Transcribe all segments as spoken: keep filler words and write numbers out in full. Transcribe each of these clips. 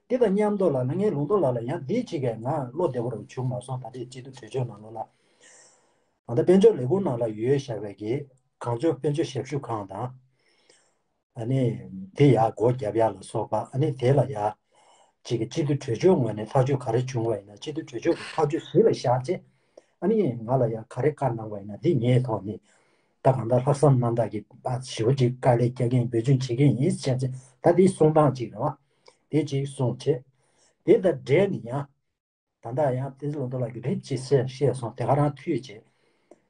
དེ་དང་མཉམ་དུ་ལ་ལ་ངས་ལུང་རྟོགས་ལགས་ལ་ཡང་འདི་གཅིག་གས་ང་བློ་བདེ་པོ་རུ་བྱུང་མ་སོང་། ད་ལྟའི་སྤྱི་འཐུས་གྲོས་ཆོད་ནང་ལོགས་ལ་ད་ལྟ་དཔལ་འབྱོར་ལས་ཁུངས་ནང་ལ་ཡོད་བཞག་པའི་གི་གངས་ལྗོངས་དཔལ་འབྱོར་ཞབས་ཞུ་ཁང་དང་། ཨ་ནི་དེ་ཡར་སྒོ་བརྒྱབ་ཡག་ལ་སོགས་པ། ཨ་ནི་དེ་ལ་ཡ་གཅིག་གི་སྤྱི་འཐུས་གྲོས་ཆོད་ངོས་ནས་ཐག་གཅོད་ག་རེ་བྱུང་བ་ཡིན་ན་སྤྱི་འཐུས་གྲོས་ཆོད་ཀྱི་ཐག་གཅོད་གཞི་ལ་བཞག་རྗེས། ཨ་ནི་ང་ལ་ཡ་ག་རེ་བཀའ་གནང་བ་ཡིན་ན་འདི་ངའི་ཐོག་ནས་ད་གང་ལྟར་ལྷག་བསམ་རྣམ་དག་གིས་ཨ་ཞེ་པོ་ཅིག་དཀའ་ལས་རྒྱག་གི་ཡིན། འབད་བརྩོན་བྱེད་ཀྱི་ཡིན་བྱས་རྗེས་ད་འདི་གསུང་སྟངས་གཅིག་རེད་བ། དེ་གཅིག་གསུངས་བྱས། དེ་དང་འབྲེལ་ནས་ཡང་ད་ལྟ་ཡང་བསྟན་འཛིན་ལུང་རྟོགས་ལགས་ཀྱིས་རིམ་གྱིས་བཤད་བཤད་སོང་། དེ་ག་རང་འཐུས་བྱས།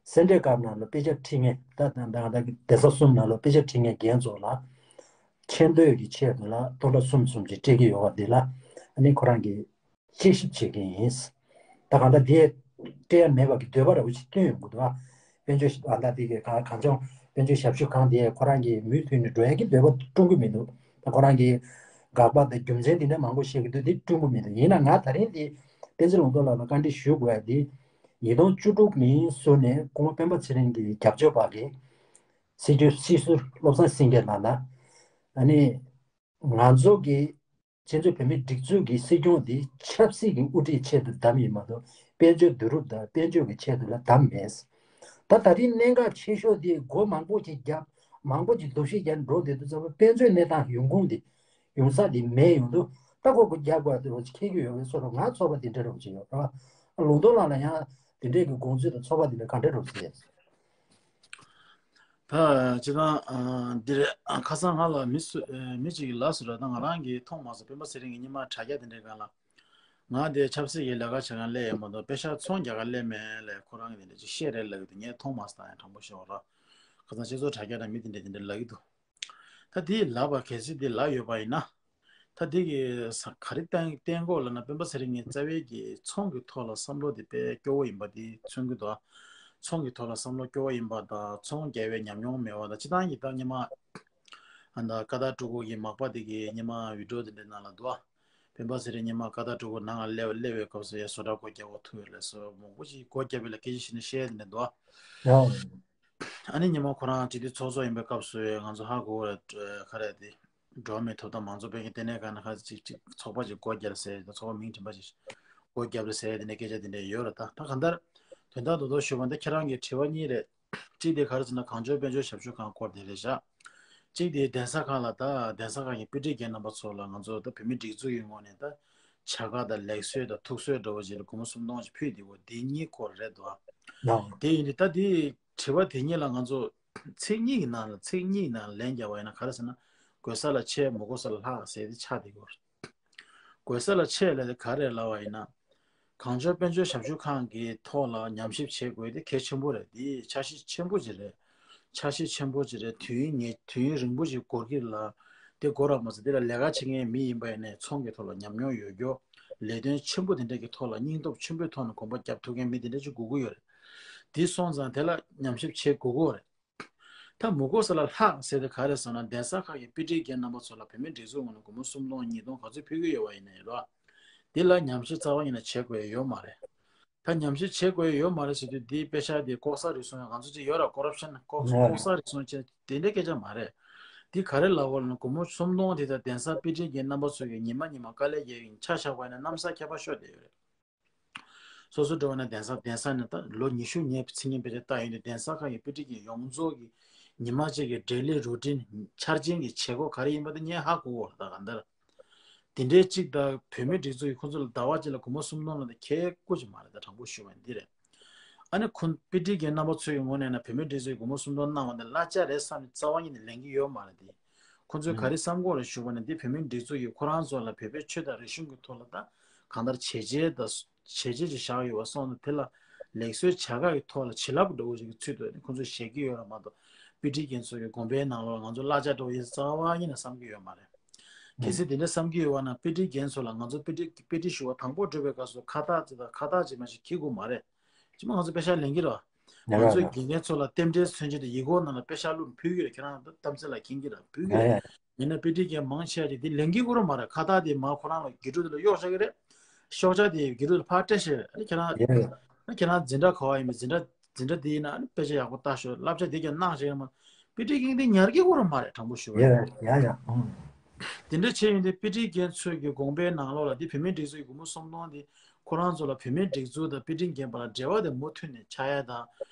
སེ་འབྲས་དཀར་ནང་ལ་དཔེ་ཆ་ཁྲིད་མཁན་ད་ད་ད་ད་གདན་ས་གསུམ་ནང་ལ་དཔེ་ཆ་ཁྲིད་མཁན་རྒན་ཚོ་ལ་ཆེ་འདོད་ཀྱི་ཆེད་དུ་ལ་སྟོང་ཕྲག་གསུམ་གསུམ་ཅིག་སྤྲད་ཀྱི་ཡོད་པ་འདི་ལ་ཨ་ནི་ཁོ་རང་གིས་དཔྱད་ཞིབ་བྱེད་ཀྱི་ཡིན། ད་གང་ལྟར་འདི་སྤྲད་ཡ་མེད་པ་གི་འདོད་པ་ར་བ་ཞིག་བཏོན་ཡོང་གི་འདུག་ཨ། དཔལ་འབྱོར་ཞབས་ཨ་ད་འདི་གི་ག་གངས་ལྗོངས་དཔལ་འབྱོར་ཞབས་ཞུ་ཁང་དེ་ཁོ་རང་གི་མུ་མཐུད་ནས་འགྲོ་ཡ་གི་འདོད་པ་བསྐྲུན་གི་མི་འདུག་ད་ཁོ་རང་གི་དགག་པ་དང་རྒྱུ་མཚན་དེ་འདྲ་མང་པོ་བཤད་ཀྱི་འདུག་དེ་བསྐྲུན་གི་མི་འདུག་ཡིན་ན་ང་ད་རིང་འདི་བསྟན་འཛིན་ལུང་རྟོགས་ལགས་ལ་བཀའ་འདྲི་ཞུ་དགོས་ཡ་དེ། ཉིས་སྟོང་བཅུ་དྲུག་ནས་བཟུང་ནས་སྐུ་ངོ་སྤེན་པ་ཚེ་རིང་གི་རྒྱབ་སྐྱོར་པ་གི་སྲིད་སྐྱོང་སྲིད་ཟུར་བློ་བཟང་སེང་གེ་ལགས་ལ་ཨ་ནི་ང་ཚོ་གི་སྤྱི་ཚོགས་བོད་མིའི་སྒྲིག་འཛུགས་ཀྱི་སྲིད་སྐྱོང་འདི་ཆབ་སྲིད་ཀྱི་དབུ་ཁྲིད་ཆེད་དུ་བདམས་ཡིན་མ་གཏོགས་དཔལ་འབྱོར་བསྡུ་རུབ་དང་དཔལ་འབྱོར་གྱི་ཆེད་དུ་ལ་བདམས་མེད། ད་ད་རིང་གནད་འགག་ཆེ་ཤོས་དེ་སྒོ་མང་པོ་ཅིག་བརྒྱབ། མང་པོ་ཅིག་འདུ་ཤེས་བརྒྱབ་འགྲོ་བསྡད་དུས་ཙམ་པ་དཔལ་འབྱོར་གནས་སྟངས་ཡོང་ཁུངས་དེ་ཡོང་ས་དེ་མེད་ཡོང་དུས་ད་ཁོ་ཁོ་རྒྱབ་དགོས་དེ་རོགས་ཅིག་ཁེལ་གྱི་ཡོད་པའི་བཟོ་འདྲ་ང་ཚོར་བ་དེ་འདྲ་རོགས་ཅིག་ཡོད་རེད་བ། ལུང་རྟོགས་ལགས་ལ་ཡང་དེ་འདྲས་ཀྱི་དགོངས་ཚུལ་དང་ཚོར་བ་དེ་འདྲ་ག་འདྲ་རོགས་ཅིག་ཡོད། ད་སྤྱིར་བཏང་འདིར་ཁ་སང་ང་ལ་མི་སུ་མི་གཅིག་གིས་ལབ་སོང་ར། ད་ང་རང་གིས་མཐོང་མ་སོང་། སྤེན་པ་ཚེ་རིང་གིས་ཉི་མ་དྲ་རྒྱ་དེ་འདྲའི་སྒང་ལ་ང་དེ་ཆབ་སྲིད་ཀྱི་ལས་ཀ་བྱེད་ག་སླེབས་ཡོད་མ་གཏོགས་པེ་ཤག་ཚོང་རྒྱག་ག་སླེབས་མེད་ལབ་ཁོ་རང་གིས་དེ་འདྲ་ཅིག་བཤད་རེད་ལབ་ཀྱི་འདུག་ངས་མཐོང་མ་སོང་། ད་ཡང་དྲང་པོ་ཤོད་ར། ཁ་སང་སྤྱི་ཚོགས་དྲ་རྒྱ་ནང་མི་དེ་འདྲས་དེ་འདྲས་ལབ་ཀྱི་འདུག་ད་དེ་ལབ་པ་གལ་སྲིད་དེ་ལབ་ཡོད་པ་ཡིན་ན། ད་དེ་གི་ས་ག་རེ་བསྟན་བསྟན་དགོས་ལབ་ན་སྤེན་པ་ཚེ་རིང་གི་རྩ་བའི་གི་ཚོང་གི་ཐོག་ལ་བསམ་བློ་དེ་དཔེ་སྐྱོ་བོ་ཡིན་པ་དེ་མཚོན་གྱི་འདུག་ཚོང་གི་ཐོག་ལ་བསམ་བློ་སྐྱོ་བོ་ཡིན་པ་དང་ཚོང་རྒྱག་པའི་ཉམས་མྱོང་མེད་པ་དང་། སྤྱིར་བཏང་གི་ད་སྔོན་མ་ཨ་ད་ཀ་དར་སྤྲུལ་སྐུ་གི་མག་པ་དེ་གི་སྔོན་མ་བི་ཌིའོ་དེ་འདྲའི་ནང་ལ་འདུག་སྤེན་པ་ཚེ་རིང་སྔོན་མ་ཀ་དར་སྤྲུལ་སྐུ་ནང་ལ་སླེབས་སླེབས་པའི་སྐབས་སུ་ཡ་བཟོ་གྲྭ་སྒོ་རྒྱག་དགོས་ཐུག་ཡོད་ལབ་སོགས་མང་པོ་ཞིག་སྒོ་རྒྱབ་པའི་ལ་སྐད་ཆ་བཤད་ནས་བཤད་ནས་འདུག་ཡང་། ཨ་ནི་ཉི་མ་ཁོ་རང་སྤྱི་འཐུས་ཚོགས་གཙོ་ཡིན་པའི་སྐབས་སུ་ང་ཚོ་ཧ་གོ་བ་ག་རེ་དེ་འགྲོ་བ་མིའི་ཐོབ་ཐང་མང་གཙོ་དཔལ་འབྱོར་ལྟེ་གནས་ཁང་ནས་ཁ་ཅིག་ཅིག་ཚོགས་པ་ཅིག་སྒོ་རྒྱབ་ཟེར། ཚོགས་པ་མིང་དྲན་པ་ཅིག་སྒོ་རྒྱབ་རེད་ཟེར། དེ་ནས་སྐད་ཆ་དེ་འདྲ་ཡོད་རེད། ད་ད་གང་ལྟར་དོན་དག་རྡོག་རྡོག་ཞུས་པ་འདི་ཁྱེད་རང་གི་དྲི་བ་གཉིས་རེད། གཅིག་དེ་ག་རེ་ཟེར་ན་གངས་ལྗོངས་དཔལ་འབྱོར་ཞབས་ཞུ་ཁང་སྐོར་དེ་རེད་བཞག་གཅིག་དེ་གདན་ས་ཁག་ལ་ད་གདན་ས་ཁག་གི་དཔེ་ཁྲིད་རྒན་རྣམ་པ་ཚོ་ལ་ང་ཚོ་ད་བོད་མི་སྒྲིག་འཛུགས་ཀྱི་ངོས་ནས་ད་བྱ་དགའ་དང་ལེགས་གསོལ་དང་ཐུགས་གསོལ་འདྲ་བོ་ཅིག་ལ་སྒོར་མོ་སུམ་སྟོང་ཅིག་ཕུལ་དེ་བོ་དེ་གཉིས་སྐོར་རེད་དོ། ཡང་། དེ་ཡིན་དུས་ད་དེ་དྲི་བ་དེ་གཉིས་ལ་ང་ཚོ་ཚིག་གཉིས་ཀྱི་ནང་ལ་ཚིག་གཉིས་ཀྱི་ནང་ལ་ལན་རྒྱག་པ་ཡིན་ན་ག་རེ་ཟེར་ན། དགོས་ས་ལ་ཆས་མི་དགོས་ས་ལ་ལྷག་ཟེར་དེ་ཆགས་བསྡད་ཀྱི་ཡོད་རེད། དགོས་ས་ལ་ཆས་ལབ་དེ་ག་རེ་ལབ་པ་ཡིན་ན། གངས་ལྗོངས་དཔལ་འབྱོར་ཞབས་ཞུ་ཁང་གི་ཐོག་ལ་ཉམས་ཞིབ་བྱེད་དགོས་དེ་གལ་ཆེན་པོ་རེད། དེ་འཆར་གཞི་ཆེན་པོ་ཅིག་རེད། འཆར་གཞི་ཆེན་པོ་ཅིག་རེད། དུས་ཡུན་ངེས་དུས་ཡུན་རིང་པོ་ཞིག་འགོར་གྱི་ལ། དེ་འགོར་བ་མ་ཟད་དེ་ལ་ལས་ཀ་བྱེད་མཁན་མི་ཡིན་པ་ཡིན་ནའི་ཚོང་གི་ཐོག་ལ་ཉམས་མྱོང་ཡོད་རྒྱུ། ལས་དོན་ཆེན་པོ་དེ་འདྲ་གི་ཐོག་ལ་སྙིང་སྟོབས་ཆེན་པོའི་ཐོག་ནས་གོམ་པ་རྒྱབ་ཐུབ་མཁན་མི་དེ་འདྲ་ཅིག་དགོས་ཀྱི་ཡོད་རེད། དེ་སོང་ཙང་དེ་ལ་ཉམས་ཞིབ་བྱེད་དགོས་ཀྱི་ཡོད་རེད། ད་མི་དགོས་ས་ལ་ལྷག་ཟེར་དེ་ག་རེ་ཟེར་ན། གདན་ས་ཁག་གི་དཔེ་ཁྲིད་རྒན་རྣམ་པ་ཚོ་ལ་བོད་མིའི་སྒྲིག་འཛུགས་ངོས་ནས་སྒོར་མོ་སུམ་སྟོང་ཉིས་སྟོང་ག་ཚོད་ཕུལ་གྱི་ཡོད་པ་ཡིན་ནའི་རོ། འདི་ལ་ཉམས་ཞིབ་རྩ་བ་ཉིད་ནས་བྱེད་དགོས་ཡོད་མ་རེད། ད་ཉམས་ཞིབ་བྱེད་དགོས་ཡོད་མ་རེད་ཟེར་དུས་འདིའི་དཔེ་ཆ་འདི་ལྐོག་ཟ་རུལ་སུངས་ཡང་ང་ཚོ་ཅིག་ཡོད་ར། ཀོ་རབ་ཤན་ལྐོག་ལྐོག་ཟ་རུལ་སུངས་བྱས་དེ་འདྲའི་སྐད་ཆ་མ་རེད། འདི་ག་རེ་ལབ་དགོས་ལབ་ན་སྒོར་མོ་སུམ་སྟོང་དེ་ད་གདན་ས་དཔེ་ཁྲིད་རྒན་རྣམ་པ་ཚོ་གིས་ཉི་མ་ཉི་མ་དཀའ་ལས་རྒྱག་གིན་ཆ་བཞག་པ་ཡིན་ན་གནམ་ས་ཁྱད་པར་ཤོར་བསྡད་ཡོད་རེད། སོ་སོ་འགྲོ་བ་ན་གདན་ས་གདན་ས་ནས་ད་ལོ་ཉི་ཤུ་ཉེ་བའི་ཚེ་ཉིན་པའི་རེ་ལྟ་ཡོང་དུས་གདན་ས་ཁག་གི་དཔེ་ཁྲིད་ཀྱི་ཡོངས་རྫོགས་ཀྱི་ཉི་མ་གཅིག་གི་ཌེ་ལི་རུ་ཊིན་འཆར་ཅན་གྱི་བྱེད་སྒོ་ག་རེ་ཡིན་པ་དེ་ངས་ཧ་གོ་གི་ཡོད་རེད། ད་གང་ལྟར་དེ་འདྲའི་གཅིག་ད་བོད་མིའི་སྒྲིག་འཛུགས་ཀྱིས་ཁོང་ཚོ་ལ་ཟླ་བ་གཅིག་ལ་སྒོར་མོ་སུམ་སྟོང་ལ་ད་ཁེ་ཀོ་ཅིག་མ་རེད། ད་དྲང་པོ་ཞུ་བ་ཡིན་འདི་རེད། ཨ་ནི་ཁོང་དཔེ་ཁྲིད་ཀྱི་རྣམ་པ་ཚོའི་ངོས་ནས་ན་བོད་མིའི་སྒྲིག་འཛུགས་ཀྱིས་སྒོར་མོ་སུམ་སྟོང་གནང་བ་འདི་གླ་ཆ་རེད་བསམ་ནས་རྩ་བ་ཉིད་ནས་ལེན་གྱི་ཡོད་མ་རེད་དེ། ཁོང་ཚོས་ག་རེ་བསམ་གྱི་ཡོད་རེད་ཞུ་བ་ན། འདི་བོད་མིའི་སྒྲིག་འཛུགས་ཀྱིས་ཁོ་རང་ཚོ་ལ་བོད་པའི་ཆོས་དང་རིག་གཞུང་གི་ཐོག་ལ་ད་གང་ལྟར་བྱས་རྗེས་དང་བྱས་རྗེས་ཅིག་བཞག་ཡོད་པ་སོང་ཙང་དེ་ལ་ལེགས་གསོའི་བྱ་དགའ་གི་ཐོག་ལ་བྱིན་རླབས་འགྲོ་བོ་ཞིག་གི་ཚུལ་དུ་ཁོང་ཚོས་བཞེས་ཀྱི་ཡོད་རེད་མ་གཏོགས། དཔེ་ཁྲིད་རྒན་ཚོ་གི་དགོན་པའི་ནང་ལོགས་ང་ཚོ་གླ་ཆ་འགྲོ་ཡིན་རྩ་བ་ཉིད་ནས་བསམ་གྱི་ཡོད་མ་རེད། གལ་སྲིད་དེ་འདྲ་བསམ་གྱི་ཡོད་པ་ན་དཔེ་ཁྲིད་རྒན་ཚོ་ལ་ང་ཚོ་དཔེ་ཁྲིད་དཔེ་ཁྲིད་ཞུ་བ་དང་པོ་འགྲོ་བའི་སྐབས་སུ་ཁ་བཏགས་ཅིག་དང་ཁ་བཏགས་ཅིག་མ་ཞིག་འཁྱེར་དགོས་མ་རེད། ཅི་མ་ང་ཚོ་པེ་ཤག་ལེན་གྱི་རེད་བ། ང་ཚོའི་དགེ་རྒན་ཚོ་ལ་རྟེན་འབྲེལ་མཚོན་ཆེད་དུ་ཡིག་སྐོགས་ནང་ལ་པེ་ཤག་བླུགས་ཕུལ་གྱི་རེད། ཁྱེད་རང་གཏམ་ཚེ་ལ་མཁྱེན་གྱི་རེད། ཕུལ་གྱི་རེད། ཡིན་ན་དཔེ་ཁྲིད་མཁན་མང་ཆེ་བ་དེ་ལེན་གྱི་ཀུ་རུ་མ་རེད། ཁ་བཏགས་དེ་མ་ཁོ་རང་ལ་དགེ་ཕྲུག་དེ་ལ་གཡོག་བྱ་གི་རེད། ཤོག་ཆ་དེ་དགེ་ཕྲུག་ལ་ཕར་སྤྲད་བྱས་རེད། ཨ་ནི་ཁྱེད་རང་ཁྱེད་རང་འཛིན་གྲྭ་ག་བ་ཡིན་པའི་འཛིན་གྲྭ་འཛིན་གྲྭ་དེ་ཡིན་ན་ཨ་ནི་དཔེ་ཆ་ཡག་པོ་ལྟ་ཤོག་བསླབ་བྱ་དེ་ཀྱང་གནང་བྱས་ཡོད་མ། དཔེ་ཁྲིད་མཁན་དེ་ཉར་གྱི་ཀུ་རུ་མ་རེད། དྲང་པོ་ཞུ་བ་ཡིན་ན། ཡ་ཡ་ཡ། ཨང་། དེ་འདྲ་བྱས་ཡོང་དུས་དཔེ་ཁྲིད་མཁན་ཚོས་ཀྱི་དགོངས་པའི་ནང་ལོགས་ལ་དེ་བོད་མིའི་སྒྲིག་འཛུགས་ཀྱི་སྒོར་མོ་སུམ་སྟོང་དེ་ཁོ་རང་ཚོ་ལ་བོད་མིའི་སྒྲིག་འཛུགས་དང་དཔེ་ཁྲིད་མཁན་བར་ལ་འབྲེལ་བ་དེ་མུ་མཐུད་ནས་ཆགས་ཡ་དང་།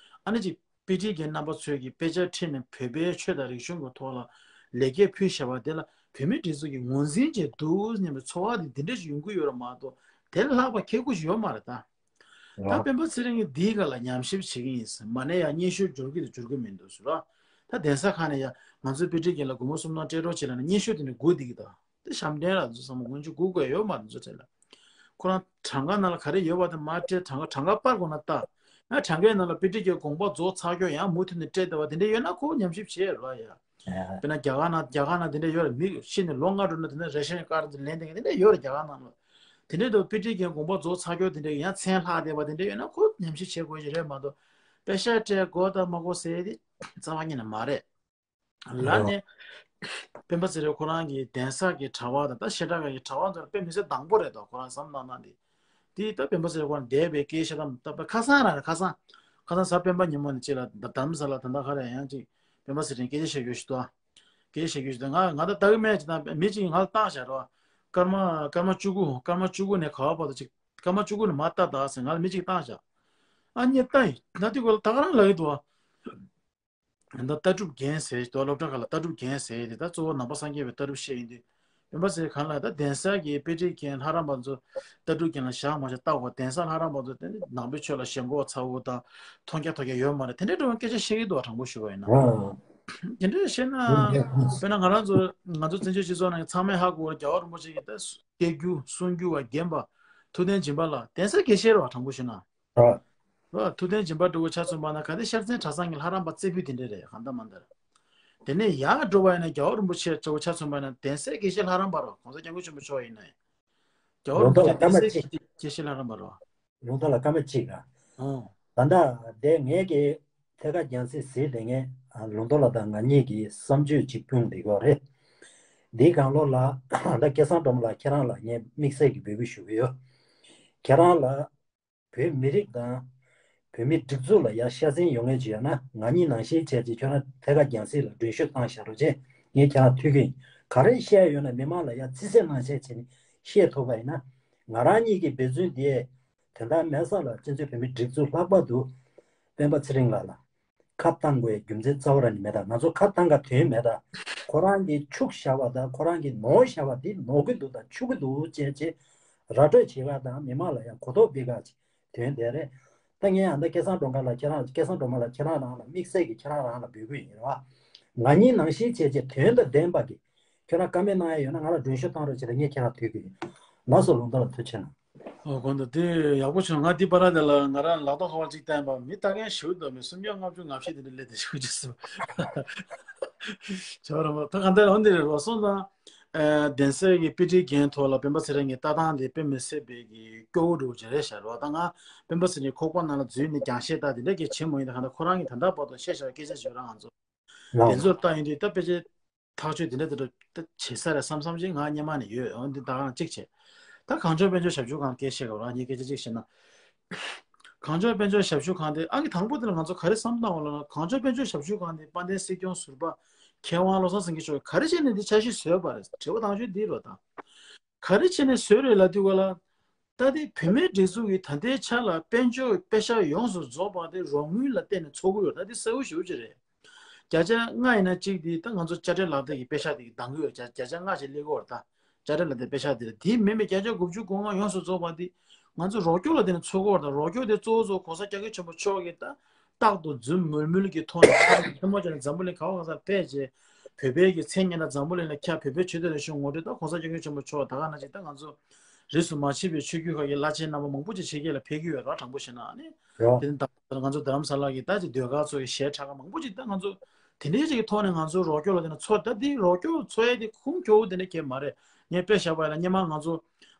ཨ་ནི་ཅིག་དཔེ་ཁྲིད་མཁན་རྣམ་པ་ཚོས་ཀྱི་དཔེ་ཆ་ཁྲིད་ནས་བོད་པའི་ཆོས་དང་རིག་གཞུང་གི་ཐོག་ལ་ལེགས་སྐྱེས་ཕུལ་བཞག་པ་དེ་ལ་བོད་མིའི་སྒྲིག་འཛུགས་ཀྱིས་ངོས་འཛིན་བྱས་འདུག་སྙམ་པའི་ཚོར་བ་དེ་འདི་འདྲ་ཞིག་ཡོང་གི་ཡོད་རེད་མ་གཏོགས། དེ་ལས་ལྷག་པ་ཁེ་ཁུ་ཞིག་ཡོད་མ་རེད་ད། ད་སྤེན་པ་ཚེ་རིང་གིས་འདིའི་སྒང་ལ་ཉམས་ཞིབ་བྱེད་ཀྱི་ཡིན་ཟེར། མ་ནས་ཡང་སྙན་ཞུ་འབྱོར་གྱི་འདུག་འབྱོར་གྱི་མི་འདུག་ཟེར་རོ། ད་གདན་ས་ཁག་ནས་ཡང་ང་ཚོའི་དཔེ་ཁྲིད་མཁན་ལ་སྒོར་མོ་སུམ་སྟོང་སྤྲད་རོགས་བྱེད་ལབ་ནས་སྙན་ཞུ་དེ་ནས་སྒུག་བསྡད་ཀྱི་འདུག་དེ་ཞབས་འདྲེན་ལ་འཛུལ་ས་མ་སྔོན་ཆད་སྒུག་དགོས་ཡོད་མ་རེད་ཚོ་དེ་ལ། ཁོ་རང་གྲངས་ཀ་ནང་ལ་ག་རེ་ཡོད་པ་དེ་མར་སྤྲད། གྲངས་ཀ་གྲངས་ཀ་པར་སྒང་ན་ལྟ། ཡང་གྲངས་ཀའི་ནང་ལ་དཔེ་ཁྲིད་ཀྱི་དགོངས་པ་རྫོགས་ཚར་ཀྱོག་ཡང་མུ་མཐུད་ནས་སྤྲད་བསྡད་པ་དེ་འདྲ་ཡོད་ན་ཁོ་ཉམས་ཞིབ་བྱེད་རོགས་ཡ། དཔེར་ན་རྒྱ་གར་ནང་རྒྱ་གར་ནང་དེ་འདྲ་ཡོད་རེད། མི་ཤི་ནས་ལོ་ལྔ་འགྲོ་ན་དེ་འདྲ་རེ་ཤན་ཀར་ཌི་ལེན་བསྡད་མཁན་དེ་འདྲ་ཡོད་རེད་རྒྱ་གར་ནང་ལ། དེ་འདྲ་འདུག་དཔེ་ཁྲིད་ཀྱི་དགོངས་པ་རྫོགས་ཚར་ཀྱོག་དེ་འདྲ་ཡང་མཚན་ལྷག་བསྡད་པ་དེ་འདྲ་ཡོད་ན་ཁོ་ཉམས་ཞིབ་བྱེད་དགོས་ཀྱི་རེད་མ་གཏོགས། པེ་ཤག་སྤྲད་དགོས་དང་མ་དགོས་ཟེར་ཡས་དེ་རྩ་བ་ཉིད་ནས་མ་རེད། ལར་ནས་སྤེན་པ་ཚེ་རིང་ཁོ་རང་གི་གདན་ས་གི་གྲྭ་པ་དང་ད་བཤད་གྲྭ་ཁག་གི་གྲྭ་པ་ཚོ་ལ་དཔེ་མི་སྲིད་སྡང་པོ་རེད་དོ། ཁོ་རང་བསམ་བློ་བཏང་སྟངས་དེ། དེ་ད་སྤེན་པ་ཚེ་རིང་ཁོ་རང་འདས་པའི་སྐད་ཆ་དང་ད་དཔེ་ཁ་སང་རང་རེད། ཁ་སང་ཁ་སང་གཟའ་སྤེན་པ་ཉིན་མོ་ནས་ཅིག་ལ་ད་དྷ་རམ་ས་ལ་ད་ལྟ་ཁ་རེད། ཡང་ཅིག་སྤེན་པ་ཚེ་རིང་སྐད་ཆ་བཤད་རྒྱུ་ཞིག་འདུག་སྐད་ཆ་བཤད་རྒྱུ་ཞིག་འདུག་ང་ང་ད་ལྟ་གི་མེད་ཅིག་དང་མི་ཅིག་ང་ལ་བཏང་བཞག་རོགས། སྐར་མ་སྐར་མ་བཅུ་དགུ། སྐར་མ་བཅུ་དགུ་ནས་ག་བ་བར་དུ་ཅིག་སྐར་མ་བཅུ་དགུ་ནས་མར་ལྟ་དང་ཟེར་ང་ལ་མི་ཅིག་བཏང་བཞག་ཨ་ནི་ལྟ་ཡིན་ན་དེ་གོ་ལ་ད་ག་རང་ལབ་ཀྱི་འདུག་ད་ལྟ་གྲུབ་རྒྱན་ཟེར་དུས་སློབ་གྲྭ་ཁག་ལ་ལྟ་གྲུབ་རྒྱན་ཟེར་དེ་ད་གཙོ་བོ་ནང་པ་སངས་རྒྱས་པའི་ལྟ་གྲུབ་བཤད་ཡིན་དུས། སྤེན་པ་ཚེ་རིང་ལ་ད་གདན་ས་གི་དཔེ་ཁྲིད་མཁན་ལྷ་རམས་པ་ཚོ་ལྟ་གྲུབ་རྒྱན་ལ་བཞག་མ་བཞག་ལྟ་དགོས། གདན་ས་ལྷ་རམས་པ་ཚོ་དེ་ནི་ནང་པའི་ཆོས་ལ་ཞེན་ཁོག་ཚ་བོ་དང་མཐོང་རྒྱ་མཐོང་རྒྱ་ཡོད་མ་རེད། དེ་འདྲའི་འགྲོ་བའི་སྐད་ཆ་བཤད་ཀྱི་འདུག་དྲང་པོ་ཞུ་བ་ཡིན་ན། ཨ། དེ་འདྲ་བཤད་ན་དཔེར་ན་ང་རང་ཚོ་ང་ཚོ་བཙན་བྱོལ་སྤྱི་ཚོགས་ནང་གི་ཚང་མས་ཧ་གོ་བར་རྒྱལ་བ་རིན་པོ་ཆེ་གི་ད་སྐྱེ་རྒྱུ་གསོན་རྒྱུ་བ་རྒན་པ་ཐུབ་བསྟན་སྦྱིན་པ་ལ་གདན་སའི་དགེ་བཤེས་རེད་བ། དྲང་པོ་ཞུ་ན། ཨ། རོ། ཐུབ་བསྟན་སྦྱིན་པ་འདྲ་བོ་ཆ་མཚོན་པ་ན་ག་དེ་ཤར་མཚན་གྲྭ་ཚང་གི་ལྷ་རམས་པ་རྩེ་ཕུད་དེ་འདྲ་རེད། གང་ལྟར་མ་ལྟར། དེ་ནས་ཡར་འགྲོ་བ་ཡིན་ན་རྒྱལ་བ་རིན་པོ་ཆེ་འདྲ་བོ་ཆ་མཚོན་པ་ན་གདན་སའི་དགེ་བཤེས་ལྷ་རམས་པ་རོ། གོང་ས་སྐྱབས་མགོན་ཆེན་པོ་མཆོག་ཡིན་ན་ཡང་། རྒྱལ་བ་རིན་པོ་ཆེ་གདན་སའི་དགེ་བཤེས་ལྷ་རམས་པ་རོ། ལུང་རྟོགས་ལ་སྐར་མ་གཅིག་ར། ཨོ། ད་ལྟ་དེ་ངས་ཀྱི་ཐད་ཀར་རྒྱང་སྲིང་གཟིགས་བསྡད་མཁན་ལུང་རྟོགས་ལ་དང་ང་གཉིས་ཀྱིས་བསམ་ཚུལ་གཅིག་སྤུངས་བསྡད་ཀྱི་ཡོད་རེད། འདིའི་སྒང་ལོགས་ལ་ད་སྐལ་བཟང་སྒྲོལ་མ་ལགས་ཁྱེད་རང་ལ་ངས་དམིགས་བསལ་གྱི་འབོད་སྐུལ་ཞུ་གི་ཡོད། ཁྱེད་རང་ལ་བོད་མི་རིགས་དང་བོད་མིའི་སྒྲིག་འཛུགས་ལ་ཡར་ཤ་ཚན་ཡོང་མཁན་ཅིག་ཡོད་ན་ང་གཉིས་ནང་བཞིན་བྱས་ཅིག་ཁྱོད་རང་ཐད་ཀར་རྒྱང་སྲིང་ལ་མགྲོན་ཤོག་བཏང་བཞག་རོགས་བྱས། ངས་ཁྱེད་རང་ཐུག་གི་ཡིན། ག་རེ་བཤད་ཡོད་ན་མི་མང་ལ་ཡར་རྩིས་གསལ་གནང་བྱས་བྱས་ནས་བཤད་ཐུབ་པ་ཡིན་ན། ང་རང་གཉིས་ཀྱི་འབད་བརྩོན་འདི་དོན་དག་མེད་ས་ལ་སྤྱི་ཚོགས་བོད་མིའི་སྒྲིག་འཛུགས་ལྷག་པར་དུ་སྤེན་པ་ཚེ་རིང་ལགས་ལ་ཁ་བཏང་དགོས་རྒྱུ་མཚན་རྩ་བ་རང་ནས་མེད། ད་ང་ཚོ་ཁ་བཏང་ག་དོན་མེད། ད་ཁོ་རང་གིས་འཕྱུགས་བཞག་པ་དང་ཁོ་རང་གིས་ནོར་བཞག་པ་འདི་ནོར་གི་འདུག་དང་འཕྱུགས་གི་འདུག་ཅེས་ཅེས་ར་སྤྲོད་བྱེད་པ་དང་མི་མང་ལ་ཡང་གོ་རྟོགས་སྤེལ་ག་ཅིག་དོན་དེ་རེད། ད་ངས་ཡང་ད་སྐལ་བཟང་སྒྲོལ་མ་ལགས་ཁྱེད་རང་སྐལ་བཟང་སྒྲོལ་མ་ལགས་ཁྱེད་རང་རང་ལ་དམིགས་བསལ་གྱིས་ཁྱེད་རང་རང་ལ་འབོད་སྐུལ་ཡིན་རེད་བ། ང་གཉིས་ནང་བཞིན་བྱས་བྱས་དོན་དང་ལྡན་པ་གི་ཁྱོད་རང་བཀའ་མོལ་གནང་ཡ་ཡོད་ན་ང་ལ་མགྲོན་ཤོག་བཏང་རོགས་བྱེད་ལ་ངས་ཁྱེད་རང་ཐུག་གི་ཡིན། ལགས་སོ་ལུང་རྟོགས་ལགས་ཐུགས་རྗེ་གནང་། ཨོ་དགོངས་དག་དེ་ཡག་པོ་བྱུང་། ང་འདི་པར་དེ་ལ་ང་རང་ལག་ཐོག་ཁ་པར་གཅིག་བསྟན་པ་མི་ལྟ་མཁན་ཞེ་པོ་འདུག་མི་སུམ་བརྒྱ་ལྔ་བཅུ་ང་བཞི་དེ་འདྲ་སླེབས་བསྡད་ཤོག་ཅེས་སུ། ཇོ་ར་མ་ད་ག་འདྲ་འོན་ཏེ་རེད་བ་སོང་ཙང་། གདན་སའི་གི་དཔེ་ཁྲིད་རྒན་ཐོག་ལ་སྤེན་པ་ཚེ་རིང་གི་ལྟ་སྟངས་དེ་དཔེ་མི་སྲིད་པའི་གི་སྐྱོ་བོ་འདྲ་བོ་ཅིག་རེད་ཤག་རེད་བ། ད་ང་སྤེན་པ་ཚེ་རིང་ཁོག་པ་ནང་ལ་འཛུལ་ནས་རྒྱང་ཤེལ་ལྟ་དེ་འདྲ་གི་བྱེད་མ་ཡིན། ད་ག་འདྲ་ཁོ་རང་གི་ད་ལྟ་བར་དུ་བཤད་བཞག་པའི་སྐད་ཆ་བརྗོད་ར་ང་ཚོ་དེ་ཚོར་ལྟ་ཡོང་དུས་ད་དཔེ་ཆ། ཐག་གཅོད་དེ་འདྲ་དེ་འདྲ་ད་བྱེད་ས་རེད་བསམ་བསམ་ཅིག་ང་སྔོན་མ་ནས་ཡོད། འོན་ཏེ་ད་ག་རང་གཅིག་བྱས། ད་གངས་ལྗོངས་དཔལ་འབྱོར་ཞབས་ཞུ་ཁང་སྐད་བཤད་སྐབས་རང་ཉིད་སྐད་ཆ་གཅིག་བཤད་ན། གངས་ལྗོངས་དཔལ་འབྱོར་ཞབས་ཞུ་ཁང་དེ་ཨང་ཀི་དང་པོ་དེ་ལ་ང་ཚོ་ག་རེ་བསམ་བཏང་བ་ལབ་ན་གངས་ལྗོངས་དཔལ་འབྱོར་ཞབས་ཞུ་ཁང་དེ་དཔལ་ལྡན་སྲིད་སྐྱོང་ཟུར་པ་མཁས་དབང་བློ་བཟང་སེང་གེ་མཆོག་གིས་ག་རེ་བྱས་ནས་འདི་འཆར་གཞི་བཟོས་པ་རེད། དྲི་བ་དང་ཤོས་འདི་རེད་ད། ག་རེ་བྱས་ནས་བཟོས་རེད་ལབ་དུས་ག་ལ། ད་དེ་བོད་མིའི་སྒྲིག་འཛུགས་ཀྱི་ད་ལྟའི་ཆ་ལ་དཔལ་འབྱོར་པེ་ཤག་ཡོངས་སུ་རྫོགས་པ་དེ་རོགས་དངུལ་ལ་བརྟེན་ནས་འཚོ་གི་ཡོད། ད་དེ་གསལ་པོ་ཞེ་པོ་ཅིག་རེད། བརྒྱ་ཆ་ལྔ་ཡིན་ན་གཅིག་དེ་ད་ང་ཚོ་དཔྱ་ཁྲལ་ལག་དེབ་ཀྱི་པེ་ཤག་དེ་གིས་འདང་གི་ཡོད། བརྒྱ་བརྒྱ་ཆ་ལྔ་ཞིག་སླེབས་ཀྱི་ཡོད་རེད་ད། དཔྱ་ཁྲལ་ལག་དེབ་པེ་ཤག་དེ་རེད། དེ་མིན་པའི་བརྒྱ་ཆ་དགུ་བཅུ་གོ་ལྔ་ཡོངས་སུ་རྫོགས་པ་དེ་ང་ཚོ་རོགས་སྐྱོར་ལ་བརྟེན་ནས་འཚོ་གི་ཡོད་རེད་ད། རོགས་སྐྱོར་དེ་གཙོ་བོ་གཙོ་བོ་གོང་ས་སྐྱབས་མགོན་ཆེན་པོ་མཆོག་གིས་ད་རྟག་ཏུ་རྫུན་མུལ་མུལ་གྱི་ཐོག་ནས་ཐལ་མོ་སྦྱར་ནས་འཛམ་བུ་གླིང་ག་བ་ག་སར་ཕེབས་རྗེས་བོད་པའི་གི་མཚན་སྙན་གྲགས་འཛམ་བུ་གླིང་ལ་ཁྱབ། བོད་པའི་ཆོས་དད་རིག་གཞུང་ངོ་སྤྲོད། ད་གོང་ས་སྐྱབས་མགོན་ཆེན་པོ་མཆོག་ད་ག་ནང་བཞིན་ད་ང་ཚོ་རིས་སུ་མ་ཆད་པའི་ཆོས་བརྒྱུད་ཁག་གི་བླ་ཆེན་རྣམ་པ་མང་པོ་ཅིག་ཕྱི་རྒྱལ་ལ་ཕེབས་ཀྱི་ཡོད་རེད་དྲང་པོ་བཤད་ན་ཨ་ནི། ཡོད། དེ་ནི་ད་ལྟ་ང་ཚོ་རྡ་རམ་ས་ལ་གི་ད་ཅིག་ཟློས་གར་ཚོ་གི་གཞས་འཁྲབ་ཁག་མང་པོ་ཅིག་ད་ང་ཚོ་དེ་འདྲའི་ཅིག་གི་ཐོག་ནས་ང་ཚོ་རོགས་སྐྱོར་ལ་དེ་ནས་འཚོ། ད་དེ་རོགས་སྐྱོར་འཚོ་ཡས་དེ་ཁུངས་སྐྱོ་བོ་དེ་འདྲ་གང་ཡང་མ་རེད། ངས་དཔེ་བཞག་པ་ཡིན་ན་སྔོན་མ་ང་ཚོ་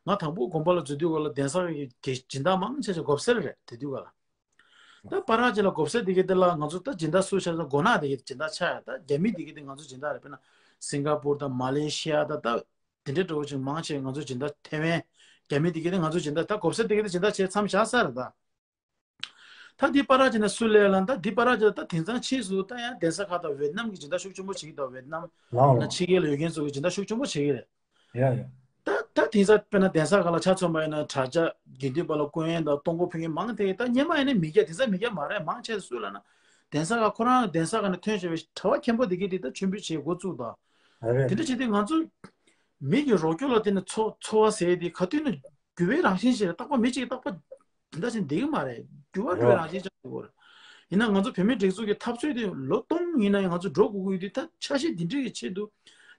ང་དང་པོ་དགོན་པ་ལ་འཛུལ་དུས་སྐབས་ལ་གདན་ས་གི་གི་སྦྱིན་བདག་མང་ཆེ་ཆེ་སྒོ་སེར་རེད། དེ་དུས་སྐབས་ལ། ད་པར་ར་ཅིག་ལ་སྒོ་སེར་དེ་གི་དེ་ལ་ང་ཚོ་ད་སྦྱིན་བདག་སུ་ཆགས་ན་མགོ་ནག་དེ་གི་སྦྱིན་བདག་ཆགས་ཡ། ད་རྒྱ་མི་དེ་གི་དེ་ང་ཚོ་སྦྱིན་བདག་རེད། དཔེར་ན་སིང་ག་པུར་དང་མ་ལེ་ཤི་ཡ་ད་ད་དེ་འདྲའི་འགྲོ་བ་ཅིག་མང་ཆེ་ང་ཚོ་སྦྱིན་བདག། ཐེ་ཝན། རྒྱ་མི་དེ་གི་དེ་ང་ཚོ་སྦྱིན་བདག། ད་སྒོ་སེར་དེ་གི་དེ་སྦྱིན་བདག་བྱས་མཚམས་བཞག་ས་རེད་ད། ད་འདི་པར་ར་བྱས་ན་སུ་ལས་ལ་ད་འདི་པར་ར་བྱས་ད་དེང་སང་ཕྱིས་སུ་ད་ཡང་གདན་ས་ཁག་དང་ཝེ་ཏི་ནམ་གྱི་སྦྱིན་བདག་ཤུགས་ཆེན་པོ་བྱེད་ཀྱི་འདུག་ཝེ་ཏི་ནམ་ལའོ་ན་ཕྱི་རྒྱལ་ལ་ཡོད་མཁན་ཚོ་གི་སྦྱིན་བདག་ཤུགས་ཆེན་པོ་བྱེད་ཀྱི་རེད། ཡ་ཡ། ད་ད་དེང་སང་དཔེར་ན་གདན་ས་ཁག་ལ་ཆ་མཚོན་པ་ཡིན་ན་གྲྭ་ཆ་དགེ་འདུན་པ་ལ་སྐུ་ཡོན་དང་གཏོང་སྒོ་ཕུལ་མཁན་མང་དེ་ད་སྔོན་མ་ཡིན་ན་མི་སྐྱ་དེང་སང་མི་སྐྱ་མ་རེད། མང་ཆེ་སུ་ལ་ན་གདན་ས་ཁག་ཁོ་རང་གདན་ས་ཁག་ནས་ཐོན་བྱས་པའི་གྲྭ་པ་མཁན་པོ་དེ་གས་དེ་ད་མཆོད་འབུལ་བྱེད་འགོ་བཙུགས་དང་། ཨ་རེད། དེ་འདྲ་བྱས་ཏེ་ང་ཚོ་མི་གི་རོགས་སྐྱོར་ལ་བརྟེན་ནས་འཚོ་འཚོ་བ་ཟེར་དེ་ག་དུས་ནས་འགྱུར་བའི་རང་བཞིན་ཞིག་རེད། རྟག་པར་མི་གཅིག་རྟག་པར་འདི་འདྲ་ཞིག་འདེགས་ཀྱི་མ་རེད། འགྱུར་བ་འགྲོ་བའི་རང་བཞིན་ཆགས་འགྲོ་གི་རེད། ཡིན་ན་ང་ཚོ་བོད་མིའི་སྒྲིག་འཛུགས་ཀྱི་འཐབ་རྩོད་དེ་ལོ་སྟོང་ཡིན་ན་ཡང་ང་ཚོ་འགྲོ་དགོས་ཀྱི་ཡོད་དུས་ད་འཆར་གཞི་འདི་འདྲ་གི་ཆེད་དུ་